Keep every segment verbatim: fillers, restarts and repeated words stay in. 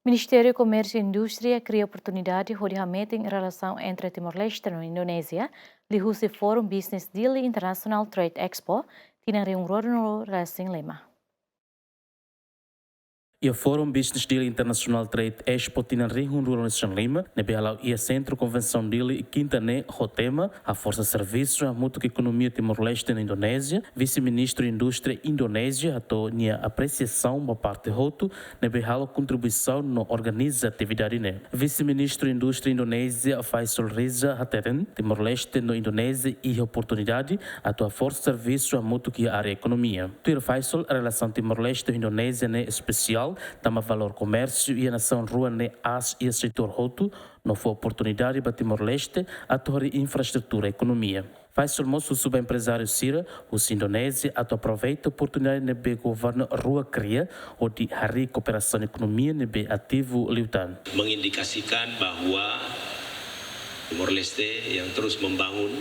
Ministériu Komérsiu Indústria kria oportunidade hodi hametin relasaun entre Timor-Leste no Indonézia, liuhusi Fórum Business Dili International Trade Expo, tinan rihun rua ruanulu resin lima. Iha Fórum Business Dili International Trade Expo tinan rihun rua ruanulu resin lima, ne'ebé hala'o iha Sentru Konvensaun Dili, Kinta ne'e, ho tema Haforsa Servisu Hamutuk Ekonomia Timor-Leste no Indonézia, Vise-Ministru Indústria Indonézia hato'o nia apresiasaun ba parte hotu ne'ebé halo kontribuisaun no organiza atividade ne'e. Vise-Ministru Indústria Indonézia, Faisal Riza, hateten Timor-Leste no Indonézia iha oportunidade atu haforsa servisu hamutuk iha área ekonomia. Tuir Faisal, relasaun Timor-Leste ho Indonézia ne'e espesiál, tanba valór komérsiu iha nasaun rua ne'e aas iha setór hotu, no fó oportunidade ba Timor-Leste atu harii infraestrutura ekonomia. Faisal mós husu ba emprezáriu sira husi Indonézia atu aproveita oportunidade ne'ebé governu rua kria hodi harii kooperasaun ekonomia ne'ebé ativu liután. Mengindikasikan bahwa Timor-Leste yang terus membangun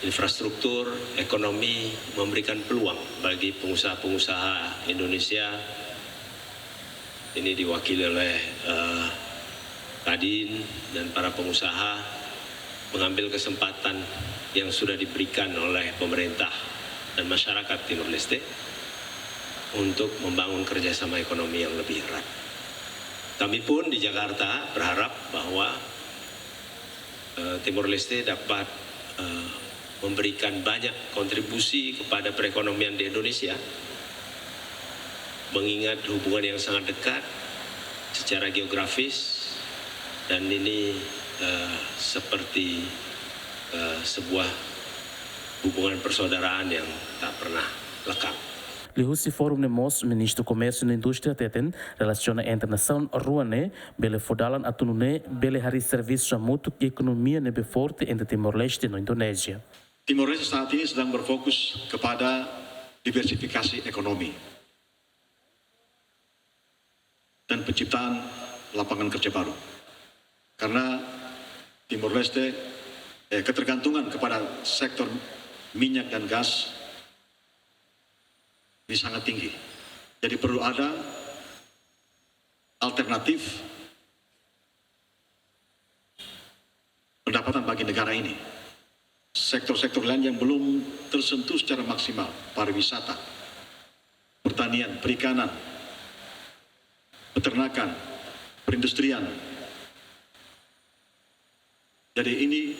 infrastruktur ekonomi memberikan peluang bagi pengusaha-pengusaha Indonesia. Ini diwakili oleh, eh, Kadin dan para pengusaha mengambil kesempatan yang sudah diberikan oleh pemerintah dan masyarakat Timor-Leste untuk membangun kerjasama ekonomi yang lebih erat. Kami pun di Jakarta berharap bahwa eh, Timor-Leste dapat, eh, memberikan banyak kontribusi kepada perekonomian di Indonesia, mengingat hubungan yang sangat dekat secara geografis, dan ini, eh, seperti, eh, sebuah hubungan persaudaraan yang tak pernah lekang. Liuhusi fórum ne'e mós, Ministru Komérsiu no Indústria hateten, relasiona entre nasaun rua ne'e bele fó dalan atu nune'e bele harii servisu hamutuk iha ekonomia ne'ebé forte entre Timor-Leste no Indonézia. Timor-Leste saat ini sedang berfokus kepada diversifikasi ekonomi dan penciptaan lapangan kerja baru. Karena Timor-Leste, eh, ketergantungan kepada sektor minyak dan gas ini sangat tinggi. Jadi perlu ada alternatif pendapatan bagi negara ini. Sektor-sektor lain yang belum tersentuh secara maksimal, pariwisata, pertanian, perikanan, peternakan, perindustrian. Jadi ini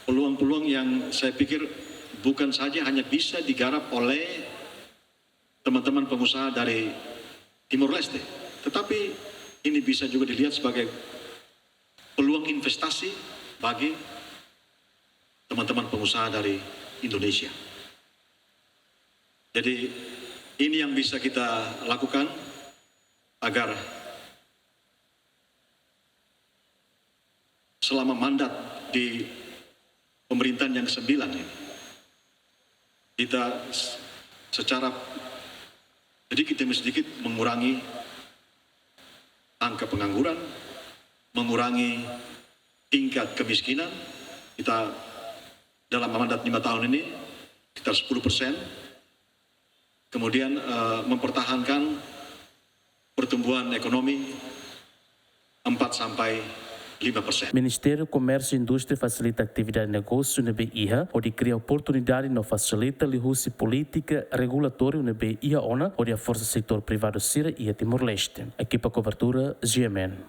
peluang-peluang yang saya pikir bukan saja hanya bisa digarap oleh teman-teman pengusaha dari Timor-Leste, tetapi ini bisa juga dilihat sebagai peluang investasi bagi teman-teman pengusaha dari Indonesia. Jadi, ini yang bisa kita lakukan agar selama mandat di pemerintahan yang kesembilan ini, kita s-, secara sedikit demi sedikit mengurangi angka pengangguran, mengurangi tingkat kemiskinan. Kita dalam mandat lima tahun ini sekitar sepuluh persen. Kemudian, eh, mempertahankan pertumbuhan ekonomi empat sampai lima persen. Ministériu Komérsiu Indústria fasilita atividade negósiu ne'ebé iha, hodi kria oportunidade no fasilita liuhusi polítika regulatóriu ne'ebé iha ona, hodi haforsa setór privadu sira iha Timor-Leste. Ekipa kobertura, G M N.